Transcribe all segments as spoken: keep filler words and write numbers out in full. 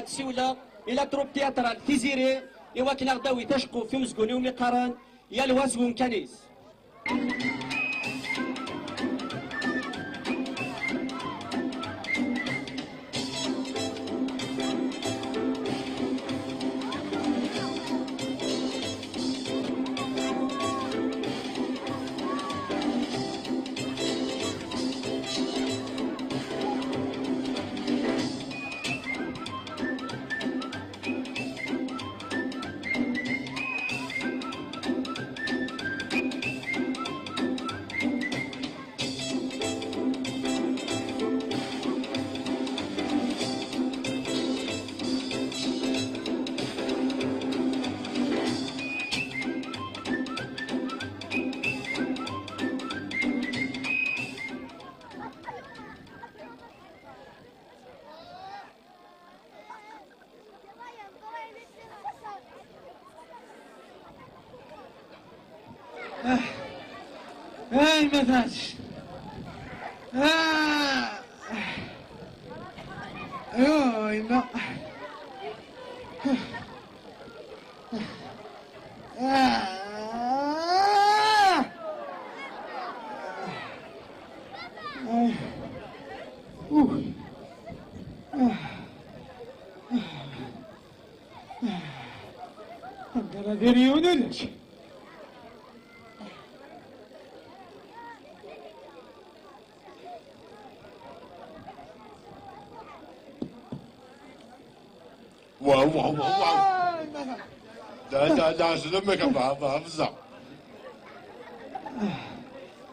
Ad ssiwleɣ i la troupe théâtrale Tiziri i wakken ad aɣ-d-tawi taceqquft i umezgun iwumi qqaren Yal wa s wemkan-is. Ay, ma tɛeddac. Ah. Aywa, yemma. Ah. Ah. Uh. Ah. Ah. Anda ara d-iri yiwen ulac. Wa, wa, wa, wa. Ah, ma-, Da, da, da, zlem-ik, ba, ba, bza.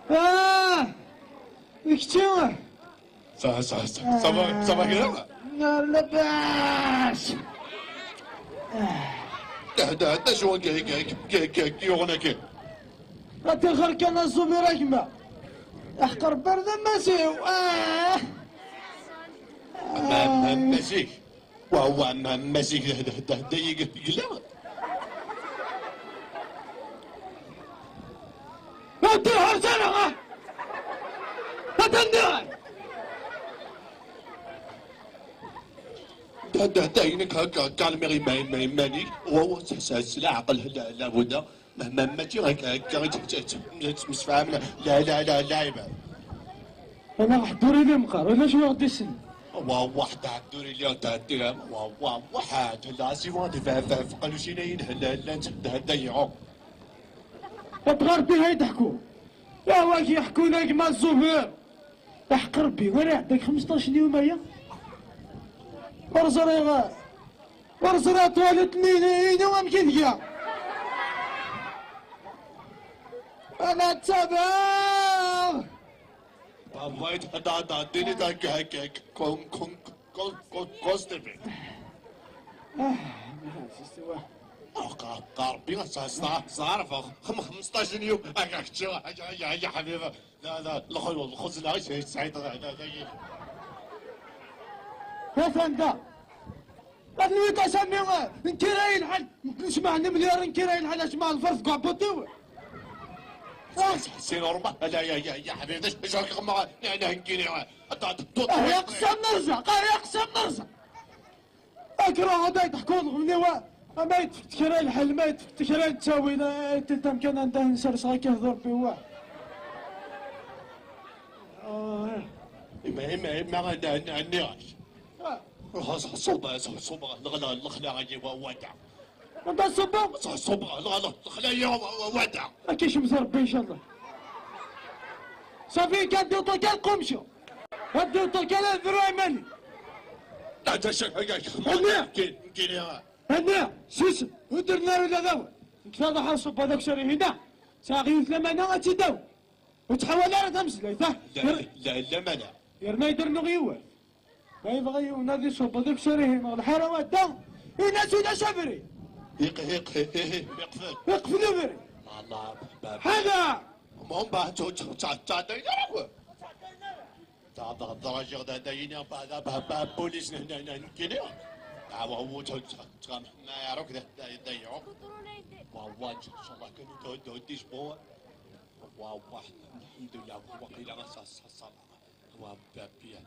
Ah! Ikti! Ça, ça, ça, ça va, ça va, gars? Ah, labas! Da, da, da, شو ك-، ك-، ك-، ك-، كيوغنا كي؟ Ati xer kan a Zubir a gma. Aḥqer berda masiw. Ah! Ma, ma, masiw. Wa, wa, ma, masiw, da, da, da, da, yeg-, yegla. Ma ddehher sana, ah! Atan diɣen! Da, da, da, inek, ka, ka, kalmir ima, ima, iman-ik. Wa, wa, s, s, s leɛqel, la, la, budda. Ma, ma, mačči akka, akka i tt-, tt-, tt-, tt-, ttemsefhamen. La, la, la, la, iban. Ana ḥedduri d imqar, ulac wa ɣ-d-issen. Wa, wa, ḥedduri li ɣ-d-, wa, wa, wa, ḥedd, la, si wa, di, fa, fa, fa, qalucin-ayin, la, la, tt-, da, da, yiɛu. Ad ɣer biha i d-ḥku. Ya, wa, k-, yeḥkun a gma Zubir. Aḥeqq Rebbi, wara iɛedda deg xmesṭac n yuma-ya. Ur ẓriɣ, ur ẓriɣ ṭwalit-nni inu amek i tga. Ana ttabaɣ! Baba, da, da, dini da, ga, ga, kon, kon, kon, kon, konstipi. Ah, ah, qa-, qa Rebbi, sa, sa, sa, xm-, xmesṭac n yum, ah, ya, ya, ya, ya, ya, ḥbiba. La, la, lxuz-, lxuzna i s-, sɛiḍ, la, la, la, la. Atan da. Ad nwiḍ asami, eh, nkira i lḥal, nesmaɛni mliar nkira i lḥal, asma lferz deg uɛebbuṭ-iw. Sin urma, la, ya, ya, ya, ḥbib, d acu, d acu akka xemma, la, la, nkiri, eh, ad, ad, ad, ah, ya qsam nerza, ah, ya qsam nerza. Akra, ad ay-d-ḥkuḍ ɣemni wa, ama ay-d-fekt kra n lḥel, ma ay-d-fekt kra n ttawil, ay-d-telt amkan anda i nserseɣ akka d Rebbi wa. Ah. Ima, ima, ima, anda, anda, nniɣ-ak. Ah. Ruḥ, ṣ-, ṣ-, ṣubb, ṣ-, ṣubb, leɣla, lexla, agi, wa, wada. Anda ṣubbu? Ṣ-, ṣubb, leɣla, lexla, ya, wa, wa, wada. Ad k-icemmeẓ Rebbi, incallah. Safi, kan d-iṭṭal kan qumcu. Ad d-iṭṭal kan ad bru iman-i. Anda, anda, anda, anda, anda, anda, anda, sus, ur d-rni ara ula d awal. Nekk ad ruḥeɣ ṣubbeɣ d akessar-ihin. Sɛiɣ yiwet lamana ad tt-id-awiɣ. Ur ttḥawal ara tameslayt, ah? La, la, lamana. Yerna ad d-rnuɣ yiwet. Ma yebɣa yiwen ad iṣubb d akessar-ihin neɣ lḥara wadda, ini-as ulac abrid. Iq-, iq-, iq-, iq-, iqfel. Iqfel ubrid. Allah, ba-, ba-, ḥala! Mon ba, tt-, tt-, tt-, ttɛeddayen ara akk. Ttɛeddayen ara. Ttɛeddayen ara. Ttɛeddayen ara, ba, ba, ba, ba, police n, n, n, nekkini. Ah, wa, wa, tt-, tt-, tt-, ma yeɛruk da, da, da, yeɛruk. Wa, wa, inchallah kan ur d-, ur d-, ur d-icebbu. Wa, wa, alḥemdulillah, waqila ma sa, sa, sa. Wa, ba, bi. Ah,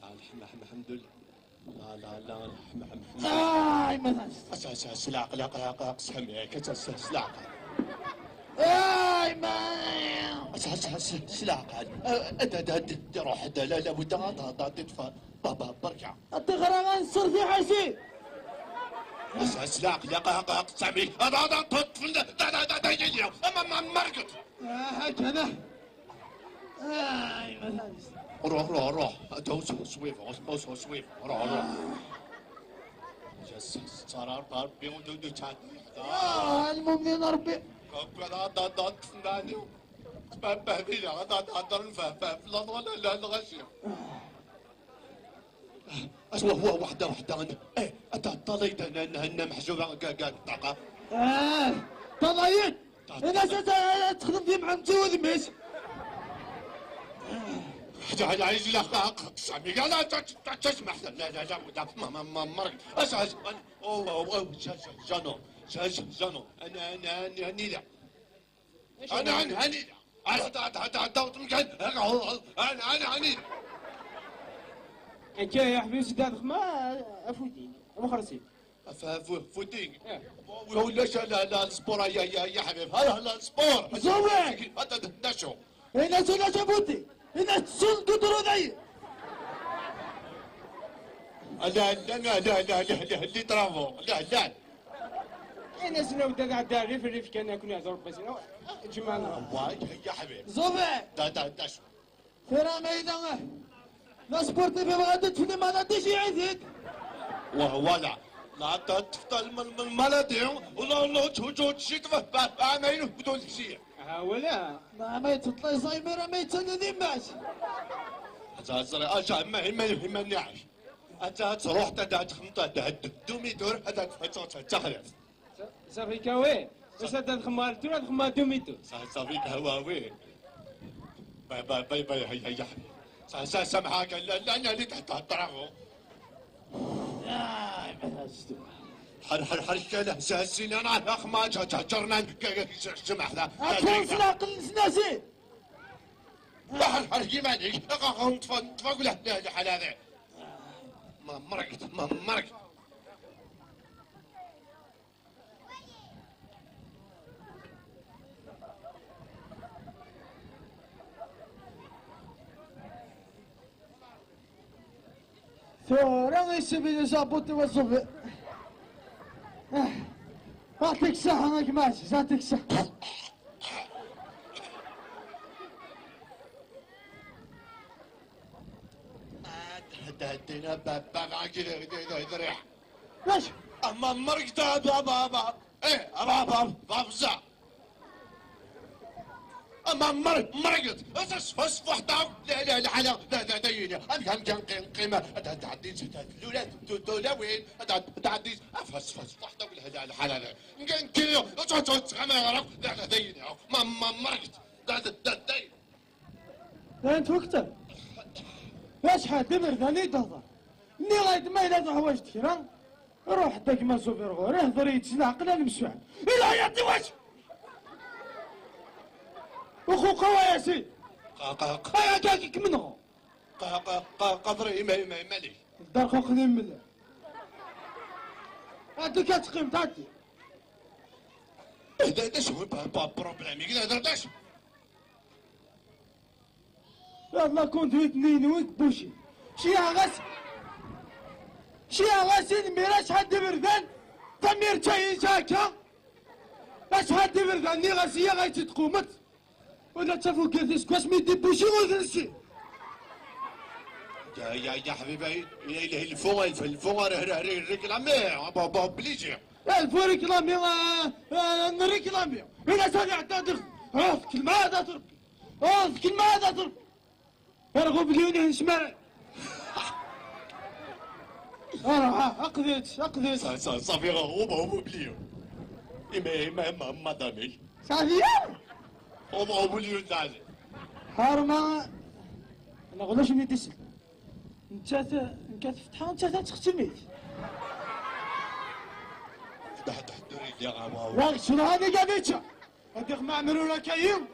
ah, alḥem-, alḥem-, alḥemdulillah. لا، لا، لا، لا، حم، حم، حم. آي، ما تنسى. أس، أس، أس، لا، لا، لا، لا، أقسم لك، أس، أس، أس، لا. آي، ما. أس، أس، أس، أس، لا. أه، أد، أد، أد، أد، روح، أد، لا، لا، ودا، دا، دا، دا، تفا، بابا، بركة. التغرى غنصر في حسي. أس، أس، لا، لا، لا، لا، أقسم لك. دا، دا، دا، دا، دا، دا، دا، دا، دا، دا، أما، ما، مرقت. آه، هكذا. آه، أيوة، هذه. روح، روح، روح. أنت وسو-، سويف، وسو-، وسو-، سويف. روح، روح. جس-، صار ربي ودو دو تشات. آه، المؤمنين ربي. ربي لا، لا، لا، تسمعني. بابا، هذه لا، لا، لا، لا، لا، لا، لا، لا، غشيم. اش هو، هو وحده، وحده. ايه، انت الطليت، انا، انا، انا محجوبه، كا، كا، طاقه. اه، طليت. طاقة. انا س-، س-، تخدم في مع متي ودميس. حتى على عايز لا خاق، سامي، لا، لا، ت-، ت-، تسمح، لا، لا، لا، لا، ما، ما، ما، مرك. اش عايز؟ انا، اوه، اوه، اوه، جا-، جا-، جانو، جا-، جا-، جانو. انا، انا، انا، انا، لا. انا، انا، انا، لا. انا، حتى، حتى، حتى، حتى، وطن كان. انا، انا، انا. انت يا حبيبي، سيدي، هذا ما افوتي، ابو خرسي. ف-، ف-، فوتينغ. إيه. ولا شا-، لا، لا، السبور، يا، يا، يا حبيب. ها، لا، السبور. زوبي. هذا، هذا، هذا شو؟ هنا شو، لا شا فوتي. هنا شو، دو درو داي. لا، لا، لا، اللي طرافو. لا، لا. انا سنة ودا قاعد داغي في الريف كان يكون يهضر بس. جمعنا. واي، يا حبيب. زوبي. دا، دا، دا شو؟ فرا ميدان. لا سبورتيف ما غادي تفني، ما غاديش يعيدك. وهو لا. لا تتفضل من، من مالادي. ولا، لا تهجو تشيك في، في، في عمايل بدون شيء. ها ولا؟ ما، ما يتطلع زايمر، ما يتسنى ديماش. زازري، اش ما هي، ما هي، ما نعش. انت تروح تدعت خمطة، تهدد دومي دور، هذا تفتح تحرف. صافي كاوي. بس هذا الخمار، ترى الخمار دوميتو. صافي، صافي كهواوي. باي، باي، باي، باي، هيا، هيا. صح، صح، سامحك، لا، لا، لا، اللي تحت الطرف. آه، ما هزتو. حر، حر، حر، شاله، ساسين، أنا أخ ما جا-، جا-، جرنان، ك-، ك-، ش-، شمح ذا. أكون سلاق النسناسي. حر، حر، كيما عليك. أخ، أخ، نطفى، نطفى، قول له، لا، لا، حال هذا. ما مرقت، ما مرقت. ثورة يسبي لي زابوتي والزوفي. آه. يعطيك الصحة، راك معز، يعطيك الصحة. هاد، هاد، هاد، هاد، بابا، كده، كده، كده، كده، ريح. واش؟ أما مرقت، بابا، بابا. إيه، بابا، بابا، بابا، بزاف. أما مر-، مرقت. أس-، أس-، فس وحدة. لا، لا، لا، لا، لا، لا، لا، لا. أنا كان، كان قيم-، قيمة. أنت تعدي ست الأولاد، تو-، تو-، لا وين؟ أنت تعدي. أفس، فس وحدة ولا لا، لا، لا، لا. كان كيلو. أس-، أس-، أس-، أنا أعرف. لا، لا، دايني. ما، ما مرقت. لا، لا، لا، داين. لا، أنت وقتها. واش حال دبر ذا لي دهضر؟ ني غايد ما إلا تروح واش تكرا؟ روح داك ما زوفير غوري، هضر يتسنى عقل المسوع. إلا يعطي واش؟ وخو قوا يا سي. قا-، قا-، قا-، أيا داك منو؟ قا-، قا-، قا-، قدر إما، إما، إما لي. دار خوك لي ملا. هادو كتقيم تعطي. هدا، هدا شو با-، با-، بروبليم؟ يقدر هضر داش؟ يلا كنت هيت نين ويك بوشي. شي غاس. شي غاس الميرا شحال دبردان. تمير تاي جاكا. شحال دبردان ني غاسيا غايتي تقومت. ولا تفوق كيف سكواش مي ديبوشي وذنسي. يا، يا، يا حبيبي، يا إلهي الفو، الفو، الفو، راه، راه، راه، ريكلامي، با، با، بليزير. الفو ريكلامي، آه، آه، ريكلامي. إلا سامع تادر. آه، كلمة هذا تربي. آه، كلمة هذا تربي. ارغب لي ونحن شمال. آه، آه، أقضيت، أقضيت. صا-، صا-، صافي، هو، هو بليو. إما، إما، إما، مدامي. صافي. هو، هو بليو، صافي. هارما. أنا غلاش من ديسل. انت ت-، انت تفتحها، انت تختميت. فتح، تحت، دوري، يا غابة. لا، شنو هذه قابيتشا؟ هذيك معمرو راه كاين.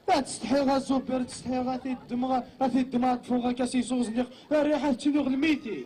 لا تستحي غا زوبير، تستحي غا تيدم، غا، غا تيدم، غا تفوق، غا كاسي زوز نيق. الريحة تشنو غلميتي.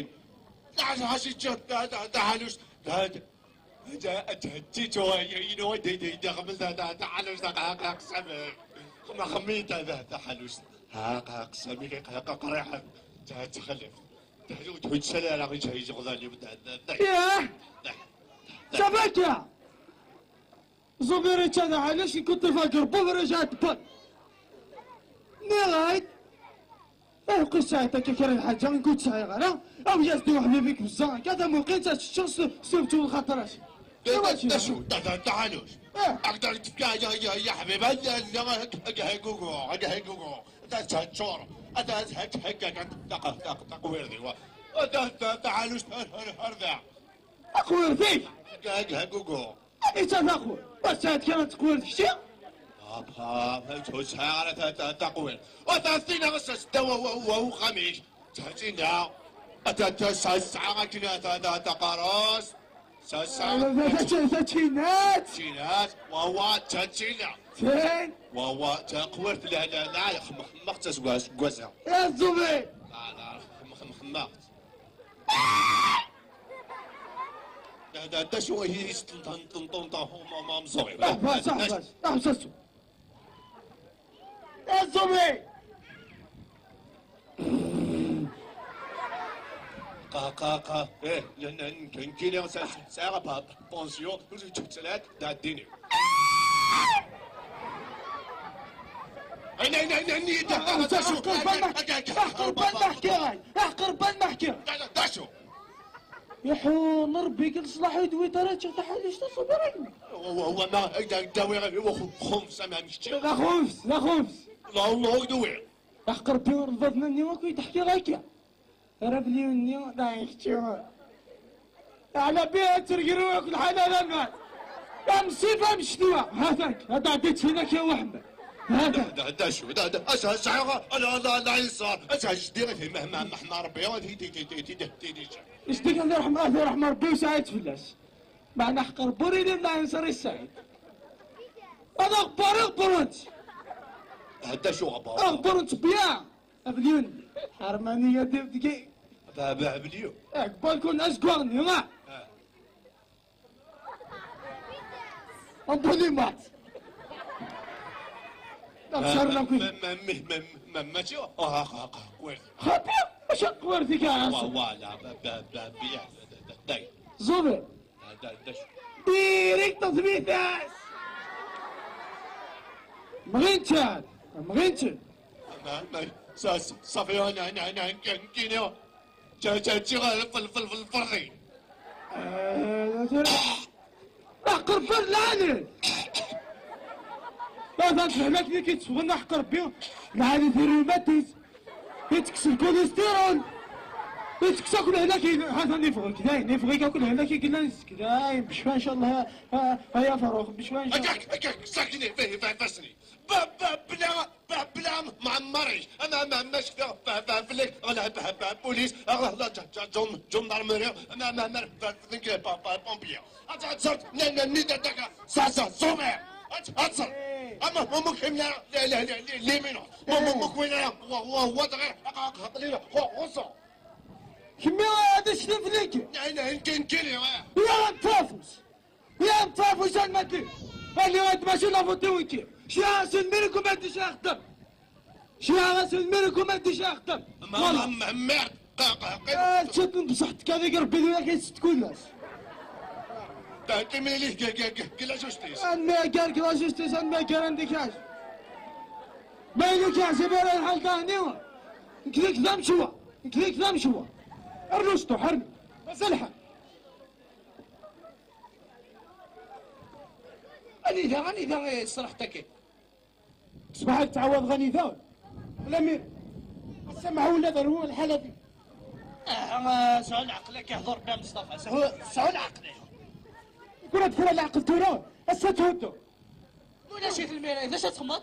ken. Taḥanust, taḥanust, taḥanust. Ǧǧitu, inu, d, d, d, xemmel, ta, ta, taḥanust, ta, ta, ta, qsam. Xemmem, xemmem, ta, ta, taḥanust. Ha, qa-, qsam, qa-, qa-, qriḥ. Ta, ttxelif. Taḥanust, ur tḥudd ara, ijeh, ijeh, ḍalim, da, da, da. Yah! Da. Tabaka! Zubir ičča d aḥanac, nkun tifagr, buf, rajɛet, buf. Nniɣ-ak, eh, qis sɛiḍ akka kra n lḥaǧa, nkun ur tt-sɛiɣ ara. Awi-yas-d i uḥbib-ik beẓẓa, akka d amuqin, ad teččeḍ s, s tebtu lxaṭer-as. Da, da, da, acu? Da, da, da, ḥanuc. Eh. Ak-, ak-, tefka, ya, ya, ya ḥbib, ad, ad, ad, ad heggugu, ad heggugu. Da, da, ččur. Da, da, da, da, da, taqwirdi, wa. Da, da, da, ḥanuc, har, har, har da. Taqwirdi? Ak-, ak-, heggugu. Anita taqwirt? Ur tesɛiḍ kra n taqwirt kečči? Apa, ur sɛiɣ ara ta-, ta-, taqwirt. Ur tɛeṭṭineɣ ass-a seddaw wa-, wa-, wa-, uxxam-ik. Ttɛeṭṭineɣ. Ata, ta-, sa-, sɛiɣ akken ta-, ta-, taqarast. Sa-, sa-, Ah, ta-, ta-, ta-, tačinat. Tačinat. Wa-, wa, ttɛeṭṭineɣ. Tin. Wa-, wa, taqwirt la, la, la, xem-, xemmeɣ-tt aseggas, aseggas-a. Ya Zubir. La, la, xem-, xem-, xemmeɣ-tt. Da, da, da, acu i s-tenṭenṭenṭ, ma, ma, meẓẓuy. Ḥbes, ḥbes, ḥbes, ḥbes. Aẓumi! Qa, qa, qa. Eh, n-, n-, n-, nekkini sa-, sa-, sɛiɣ pa-, pa-, pansyu, ur tettlat, da ddini. Ay, ay, ay, ay, ay, da, da, da, da, acu? Aqerban ma-, aqerban ma ḥkiɣ, aqerban ma ḥkiɣ. Da, da, da, acu? Iḥun Rebbi deg leṣlaḥ ur d-wwiḍ ara ččiɣ taḥanut-a ṣubir-agi. Wa, wa, wa, ma, ay, da, da, wi, wi, xu-, xumf, sama, am kečči. D axumf, d axumf. La, Allah, ur d-wwiḍ. Aḥeq Rebbi ur lbaḍna-nni akk i d-ḥkiɣ akka. Ara bli-nni, da, i kečči. Ɛla biha ttergru akk lḥala, a Rebbi. Am ṣṣifa, am ccetwa. Ha-t-ak, ad tɛeddi tfina kra waḥmed. Ha-t-ak. Da, da, da, acu, da, da, acu, acu, ala, ala, ala, inṣer. Acu, acu, jeddi, ma, ma, ma, ma, Rebbi, ti, ti, ti. Jeddi kan, ad irḥem, ad irḥem Rebbi, ur sɛit fell-as. Meɛna ḥeq Rebbi ur ilin la inṣer i Sɛid. Ad aɣebbar, aɣebbar-nt. Hada acu aɣebbar? Aɣebbar-nt bya. Abliyun. Ḥermani ya dibdgi. Ba, ba, abliyun. Eh, gbalkun azgwaɣ-nni, ah. Ah. Ambunimat. Am sarna kuy. Ma, ma, ma, ma, ma, mačči, ah, ah, ah, ah, kwir. Xaṭi, mačči kwir dik a wa, wa, la, ba, ba, ba, biya, da, da, da, day. Zubi. Da, da, da. Direct taḍbit-as. Mɣinten, mɣinten. Ma, ma, sa, sa, safi, ana, ana, ana, nekkini. Ǧa-, ǧa-, ǧiɣ fel-, fel-, fel-, ferḍi. Eh, aqerban lɛali. Ma d lehlak-nni i k-itteffɣen, aḥeq Rebbi, lɛali di rrumat-is. Ittekkes lkulistiṛul. Ittekkes akk lehlak-ik, ha-t-an iffeɣ-ik dayen, iffeɣ-ik akk lehlak-ik yellan deg-k dayen, becfa, ncallah, a, a, a ya Faṛuq, becfa, ncallah. Akka, akka, sakin, fa-, fa-, fasni. Ba-, ba-, bla, ba-, bla, mɛemmar-ik. Ama, ama, ama, cfiɣ, ba-, ba-, fell-ak, ɣla, ba-, ba-, pulis, ɣla, ɣla, ǧa-, ǧa-, ǧum-, ǧumdarmeri, ama, ama, ama, ba-, ba-, pompier. Ad, ad, ad, ne, ne, ne, da, da, sa, sa, somer. Ad, ad, sa. Ama, ma, ma, kim, la, la, la, la, la, les minutes. Ma, ma, ma, kwin, la, wa, wa, wa, da, qa, qa, qa, lila, wa, wa, sa. Kemmi, ad as-teflik. Ne, ne, ken, ken, wa. Ya, tafus. Ya tafus almati. Ali ad maci la vote winki. Cya aselmir kum ad ixdem. Cya aselmir kum ad ixdem. Ma, ma, ma, merde. Qa, qa, qa. Ah, tcedden bṣeḥ tkadi Rebbi d win ad k-yettett kullec. Ta, timlilit, ga, ga, ga, ga la justice. Annagar, ga la justice, annagar, annagar. Ma yella ur k-yeɛjib ara lḥal daɣen-iw, nekk deg d amecwa. Nekk deg d amecwa. Rnu sṭuḥ, rnu. Mazal lḥal. Anida, anida i tesraḥt akka? Ṣṣbeḥ ad ttɛawadeɣ anida? Lamir. Ass-a mɛewwel ad rwuɣ lḥala-ti. Ah, ah, sɛu lɛeql akka, hḍur Rebbi a Mustafa. Sɛu, sɛu lɛeql. Kura d kura lɛeql tura, ass-a thuddu. Ulac-it lmira, d acu ad txemmeḍ?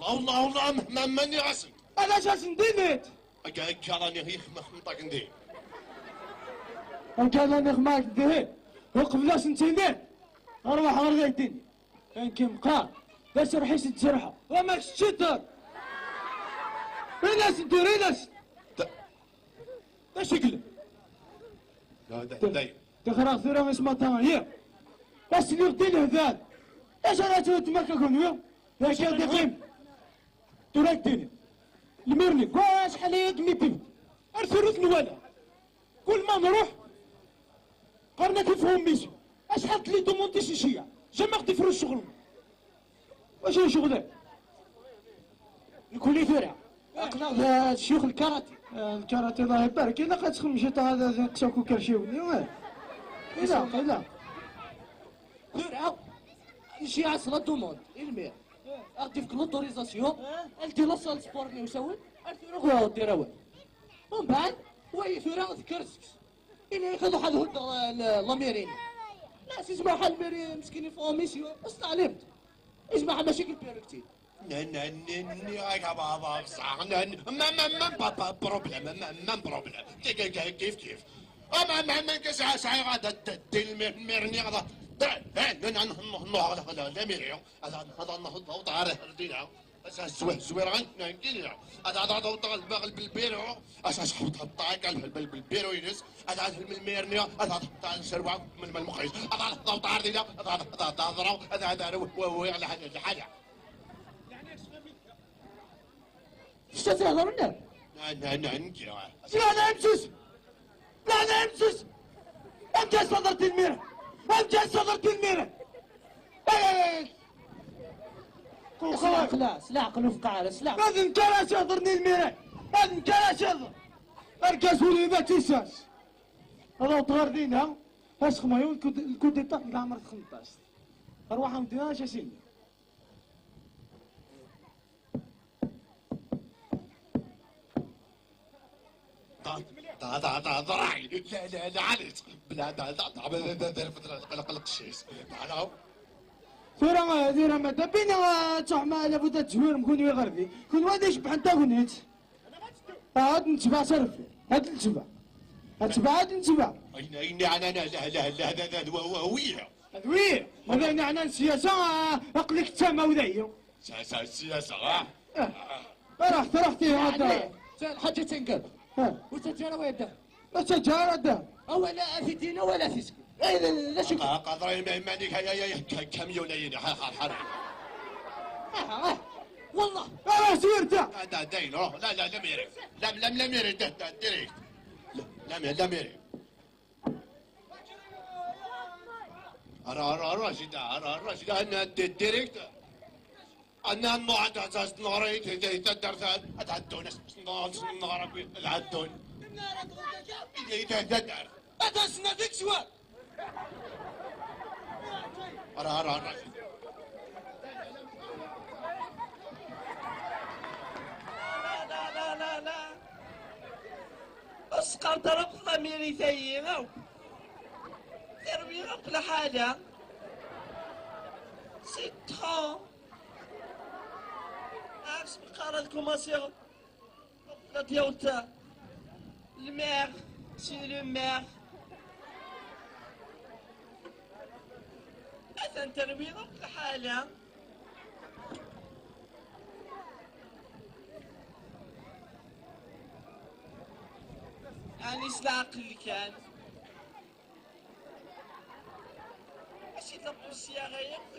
والله، والله، والله، ما، ما، ماني غاسل. علاش اش ندينيت؟ أكا، أكا راني غير خم-، خمطك ندير. أكا راني خماك ندير. وقبل اش نتيني؟ أرواح غير غيديني. كان كيم قال. لا سرحيش تجرحه. وما تشتر. إلاش ندير، إلاش؟ دا-، دا شكل. لا، دا، دا. تخرج ثورة مش مطايا. بس اللي يغدي الهداد. اش انا تو تمك كون يوم؟ يا شيخ دقيم. تراك ديني. الميرني. كوا شحال هي دمي بيب. ارثروت نوالا. كل ما نروح. قرنا كيف هم ميسي. اش حط لي دوموندي شي شيا. جا ما غدي فروش شغل. واش هو شغلك؟ نكون لي ثورة. اقنع الشيوخ الكاراتي. آه، الكاراتي الله يبارك. إلا قد خمشة هذا زين قساكو كرشيوني. واه. إلا، إلا. ثورة. نمشي على صلاة دوموند. المير. غادي في لوتوريزاسيون. التي لا سال سبور نيو ساول. ارثورو غير دير اول. ومن بعد، وي ثورة ذكر سكس. إلا ياخذ واحد هود ال-، ال-، لاميرين. لا، سي اسمع حال الميري مسكين فو ميسيو. استعلمت. اسمع مشاكل بيركتي. ن-، ن-، ن-، ن-، يا بابا، بصح، ن-، ن-، ما، ما، ما، با، با، بروبليم، ما، ما، بروبليم. كي-، كي-، كي-، كيف، كيف. أما، ما، ما، كي ساعة، ساعة غادا د-، د-، دي المير-، ميرني غادا. د-، ن-، ن-، ن-، ن-، ن-، هذا، هذا، لا ميريو. هذا، هذا، نهض، نهض، عارف، ردينا. أساس زوين، زوين، غن-، نانكينيا. أنا، أنا، أنا، أنا، الباغ بالبيرو. أساس حط، حط، طاق، البل-، بل-، بالبيرو ينس. أنا، أنا، من الميرنيا. أنا، أنا، أنا، سروا، من، من المقيس. أنا، أنا، أنا، طاردينا. أنا، أنا، أنا، أنا، ضرو. أنا، أنا، رو-، و-، و-، على حاجة، على حاجة. شتا تهضر لنا؟ لا، لا، لا، نجي. لا، لا، أمسس. لا، لا، أمسس. أم جاي صدر تلميرة. أم جاي صدر تلميرة. إيه، إيه، إيه. قول خلاص. سلاح، لا، سلاح، قلوب قاعدة، سلاح. هذا نكرا شهر نيل ميري. هذا نكرا شهر. أركز ولي ما تيساس. هذا طهر دينا. هاش خمايون كود، الكود دي طاق نعمر خمطاس. أرواح مدينة شاسين. دا، دا، دا، دا، دا، راعي. لا، لا، لا، علاش؟ بلا، دا، دا، دا، بلا، دا، دا، دا، قلق، قلق الشيش. دا، دا. ثورة، ثورة ما دابين، آه، تروح ما لابد تزوير مكون يغربي. كون وادي يشبح انت كنت. عاد نتبع صرف. هاد نتبع. هاد نتبع، هاد نتبع. أين، أين، أنا، أنا، لا، لا، لا، لا، لا، لا، هو، هو، هوية. هاد وين؟ هذا هنا عنا السياسة، آه، أقلك التامة وذايا. سا-، سا-، السياسة، آه. آه. رحت، رحت، إيه، هذا. يعني، تا الحاجة تنقال. ها. وتجارة ويدا. وتجارة ده. أو لا في دينا ولا في سكن. إيه، لا، لا، لا، شوف. قا-، قادرين ما يمانيك، هيا، هيا، ك-، كاميونين، ح-، ح-، حرام. آه، آه. والله. آه، سيرته. لا، دا، داين، روح. لا، لا، لا ميري. لا، لا، لا ميري، ده، ده، ديريكت. لا، لا ميري، لا ميري. أرا، أرا، أرا، شدا، أرا، أرا، شدا، أنا دي-، ديريكت. أنا ما عاد أساس نهاري، تي-، تي-، تدرت، أتعدون، أساس نهار، أساس نهار، أتعدون. إذا، إذا، إذا درت. أتاس ناديك سوا. أرا، أرا، أرا. لا، لا، لا، لا، لا. أسقر ضرب ضميري ثيي، أو. تربية لحالها. C'est trop. عكس بقرة الكوماسيون. لا ديوتا. المير. C'est le maire. أثن تربية لحالها. أنيس العقل كان. Kif la poussière-a yakk.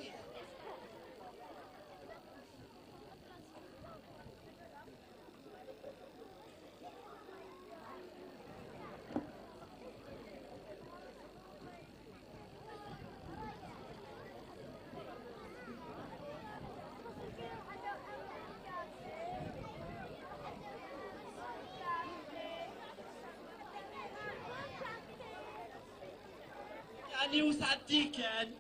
يعني وسعدي كان.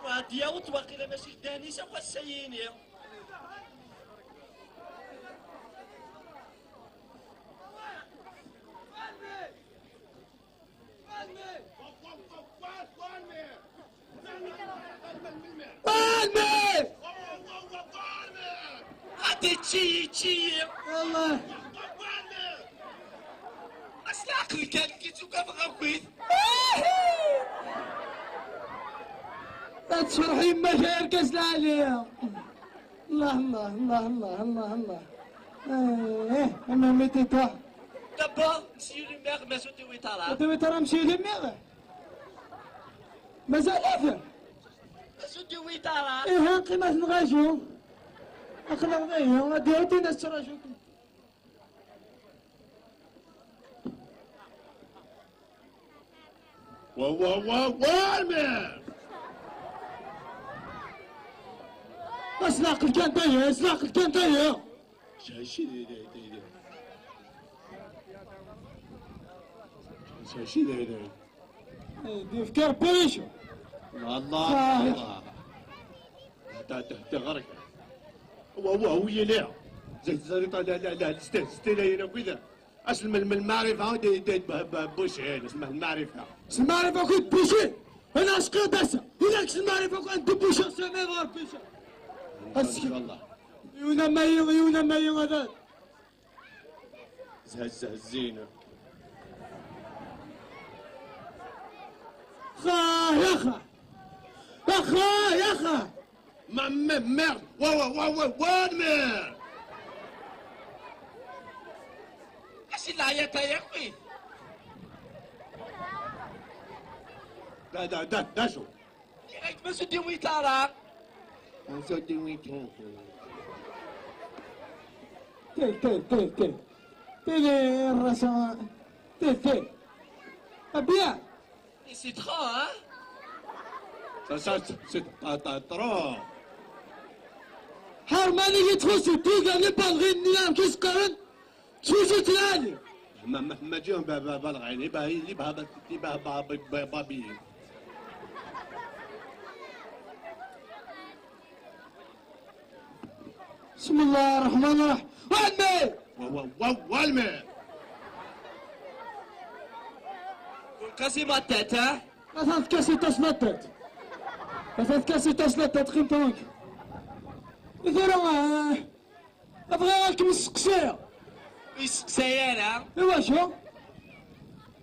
وهاد ياوت واقيلا ماشي دانيس اخو السييني. بالمية. هادي تشي تشي. يلا. اصل عقل كان كي تشوف كيف غويت. لا تشرح يما خير كاس العالية. الله، الله، الله، الله، الله، الله. ايه، اما ميتي تروح. دابا مسيو لو ميغ، ما زودي ويتارا. زودي ويتارا، مسيو لو ميغ. مازال ثلاثة. ما زودي ويتارا. ايه، قيمة نغاجو. اخلاق ذي، غادي يعطينا السراج. وا، وا، وا، وا، المير! اسلاق الكنتاية، اسلاق الكنتاية. شاشي دي، دي، دي، دي. شاشي دي، دي. إيه، دي فكر بيشو. الله، آه. الله. تا، تا، تا، غرق. هو، هو، هو يلي. زي، زي، لا، لا، لا، لا، ستي، ستي، لا، يلا، كذا. اش من، من المعرفة، دي، دي، ب-، ب-، بوشي، اش من المعرفة. اسم المعرفة كنت بوشي. انا اش قداسة. اذا اش المعرفة كنت بوشي، سمي غير بوشي. ان شاء الله. يونا ما يو-، يونا ما يو هذا. زهز، زهز زينة. خا يا خا. يا خا، يا خا. ما، ما، ميرد. وا، وا، وا، وا، وا، ميرد. اش العياط يا خوي؟ دا، دا، دا، دا شو؟ ديريكت ما سدي ويتارا. ما سدي ويتارا. تي، تي، تي، تي. تي لي الرسا. تي، تي. ابيا. سي تخا، ها؟ سا، سا، سا، سي تا، تا، ترو. حرماني اللي تخصو توقع لي بالغين نيام كيس قرن. شوشو تلالي. ما، ما، ما جيهم ب-، ب-، بالغين، يبقى، يبقى، يبقى، ب-، ب-، ب-، بابي. بسم الله الرحمن الرحيم. والمي. و-، و-، و-، والمي. كاسي ما تاتا. ثلاث كاسي تصلتت. ثلاث كاسي تصلتت، قيم طونك. مثلا، آه، ابغى راك مسقسي. يسقسي انا. ايوا شو؟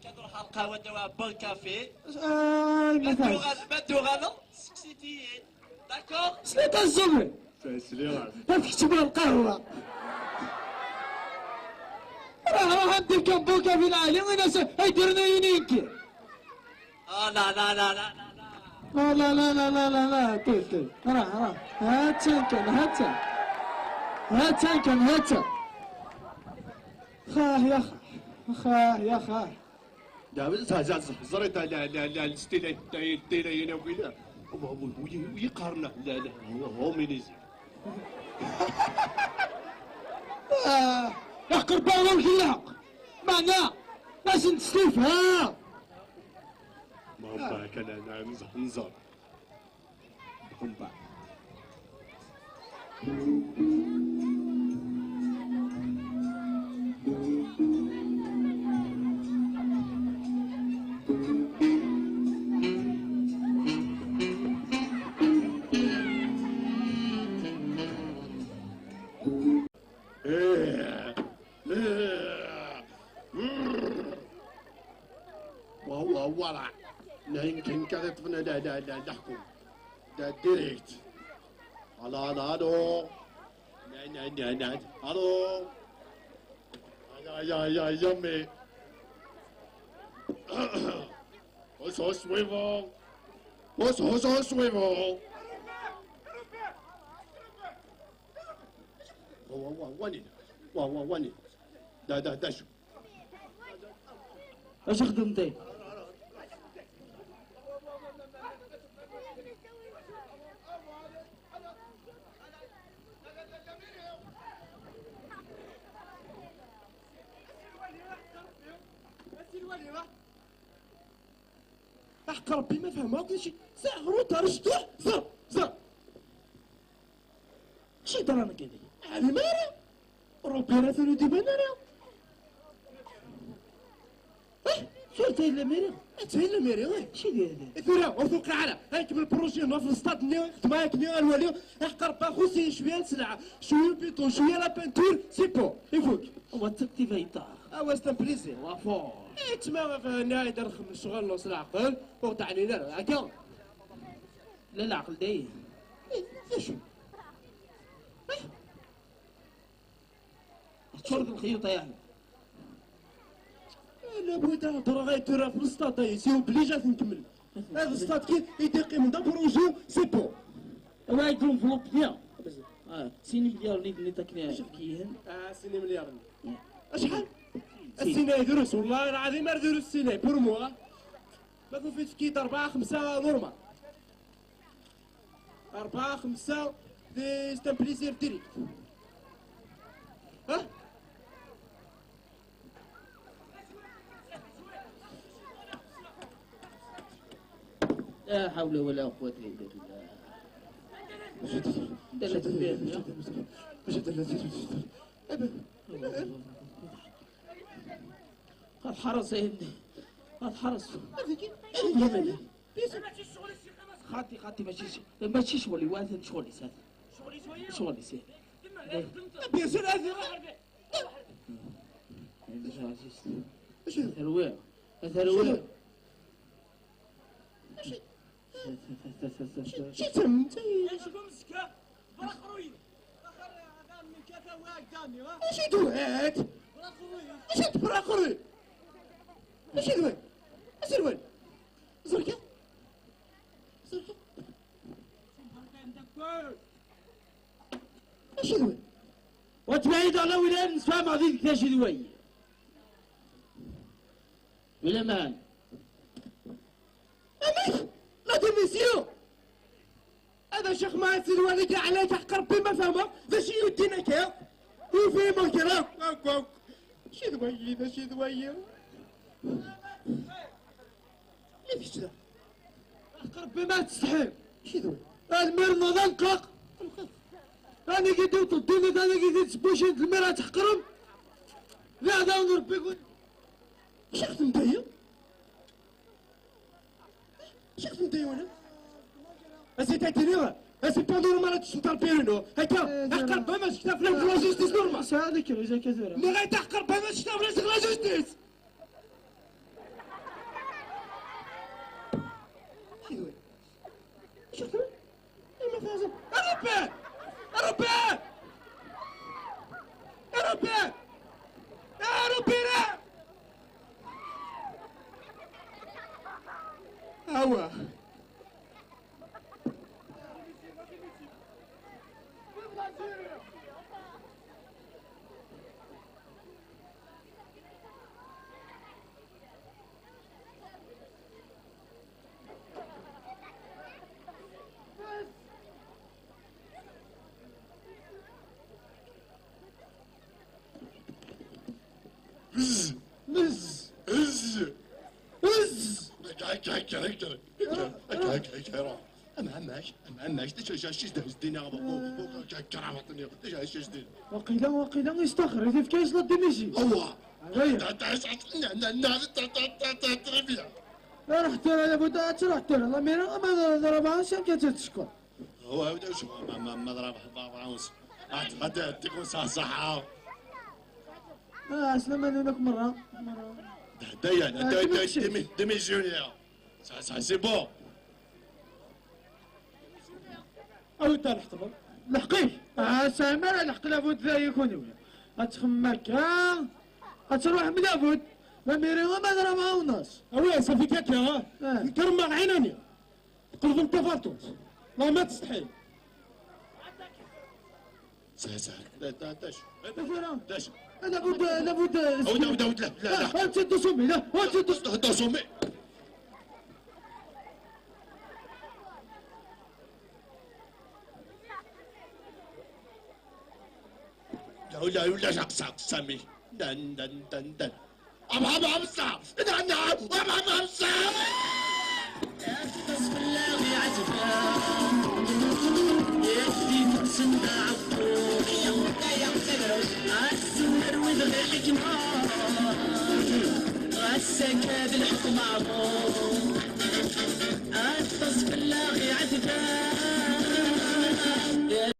كتروح على القهوة دوا بون كافي. آه، ما ما فهمتش. دوغ-، ما دوغ انا. سقسيتي. داكور؟ سليت الزمري. سليت. لا تكتب القهوة. راه، راه عندي كان بوكا في العالي، وين س-، هاي ديرنا يونينكي. آه، لا، لا، لا، لا، لا، لا. لا، لا، لا، لا، لا، لا، تي، تي. راه، راه. هاتشان كان، هاتشان. هاتشان كان، هاتشان. خاه يا خاه. خاه يا خاه. لا، ز-، ز-، ز-، زريت لا، لا، لا، لا، ستيلا، ستيلا، ستيلا، هنا وكذا. هو، هو، هو، هو يقارن، لا، لا، هو، هو مينيزي. آه، يا قربان وجهي. معنا. ناس نتسلف، ها. ما هو باك، أنا، أنا نزهر، نزهر. إيه. إيه. وهو ورع. لا يمكن كذا تفنى، لا، لا، لا، نحكم. لا، ديريكت. ألا، ألا، ألو. لا، لا، لا، لا. ألو. Ya, ya, ya, ya, mais. Au, au suivant. Au, au, au suivant. Wa, wa, wa, wani. Wa, wa, wani. Da, da, da, shu. Acu xdem te? Aḥeqq Ṛebbi ma fehmeɣ akk d acu. Sa ɣer uṭar, ctuḥ, ẓer, ẓer. Acu yeḍran akka dagi? Ɛlim ara. Ṛebbi ara tunu d-iban ara. Eh, tura tayllamiri. Tayllamiri, eh, tayllamiri, eh. Acu i d-, i d-, i tura, ur tewqiɛ ara. Ay, kemmel projet-nni ɣef lsṭad-nni, xedmeɣ akken ar wali. Aḥeqq Ṛebbi, xuṣṣ-iyi cwiya n sselɛa. Cwiya n béton, cwiya la peinture, c'est bon. Ifuk. Wa d takti bayṭax. Awa, c'est un plaisir, wa fort. Eh, tma, eh, nniɣ-ak-d ad nxemmem ccɣel-nneɣ s leɛqel, ur ɣ-d-ɛnin ara, akka? La leɛqel dayen. Eh, d acu? Eh? Teččureḍ lxiyuṭ, yeɛni. Ala bud, ad hedreɣ ay tura ɣef lsṭad-a, c'est obligé ad t-nkemmel. Ad lsṭad-ki i d-iqqimen d apruju, c'est bon. Awa, ay d-enveloppe-nni. Ah, sin imelyaren i d-tenniḍ akken ad k-yihen. Ah, sin imelyaren. Acḥal? Sin. Sin ay drus, wallahi lɛadim ar drus sin ay, pour moi. Ma tufiḍ tefki-d rebɛa, xemsa, normal. Rebɛa, xemsa, c'est un plaisir direct. Ha? لا حول ولا قوة إلا بالله. الحرس يا ابني، الحرس. خاطي، خاطي، ماشي ش-، ماشي شغلي، واثن شغلي، ساثن. شغلي، ساثن. بيان سور، هذه. اش هذا؟ ترويع. ترويع. شو تم انت؟ اش دوات؟ اش تبرقري؟ اش دوات؟ اش دوات؟ زركا؟ زركا؟ اش دوات؟ وتبعيد على ولاد نسفام عزيز كاش دوات. ولا مان؟ امك؟ لا ديميسيون. هذا شيخ ما يصير والدي عليك حق ربي ما فهمه. ذا شي يدينا كيف؟ وفي مكرا. كوك، كوك. شي ذوي، ذا شي ذوي. اللي فيك ذا؟ حق ربي ما تستحي. شي ذوي؟ المير نوضا نقاق. انا قد يوطو الدنيا، انا قد يتسبوشي المير تحقرم. لا، هذا ربي يقول. شيخ مدير. شيخ مدير ولا؟ اسي تاتينيغا. اسي با نورمال تشنطر بيرينو. هكا. احقر بما شكتا في لا جوستيس نورمال. ساعدك رجع كثيرا. ما غيتحقر بما شكتا في لا جوستيس. شو هو؟ شو هو؟ أوروبا! أوروبا! أوروبا! أوروبا! أوا. هز. هز. هز. هز. هكا، هكا، هكا، هكا. هكا، هكا، هكا، روح. أما عماش، أما عماش، تش-، تش-، تش-، تش-، دينا، كرامة الدنيا، تش-، تش-، تش-، دينا. وقيلا، وقيلا يستخر، إذا فكاش لا ديميسي. أوا. علي. تا-، تا-، تا-، نا-، نا-، نا-، تا-، تا-، تا-، تا-، تري بيان. رحت أنا لابد أتروح ترى، لا ميرا، أما ضربها شام كانت تشكر. هو هذا شو ما، ما، ما ضرب حبة فرنسا. هات، هات، هات، تكون صح، صح. آه، أسلم أنا لك مرة، مرة. دايا، آه، دايا، دايا، دمي، دمي جونيور. صح، صح، سي بون. أو أنت الحق. لحقيه. آه، سامر، لحق لابد ذا يكون ويا. أتخم مكة. Ad truḥem labud. Lamiri ama d Ramawnas. Awi, ça fait caca, ha? Eh. Nker ma ɛinani. Tqelbem tafartunt. La ma tsetḥi. Sah, sah. Da, da, da. Acu ara? Da. Labud, labud. Awd, awd, awd, la, la, la. Ah, ah, teddu sumi, la. Ah, teddu s-, teddu sumi. La, la, la, la, Sami. Dan, dan, dan, dan. Am, am, am, sa. Dan, dan. Am, am, am, sa. Aṭas fell-aɣ iɛetba, yak di tmes n aɛebbuḍ. Ad tt-nerwid ɣer leǧmer, ɣas akka d lḥekm aɛḍum. Aṭas fell-aɣ iɛetba.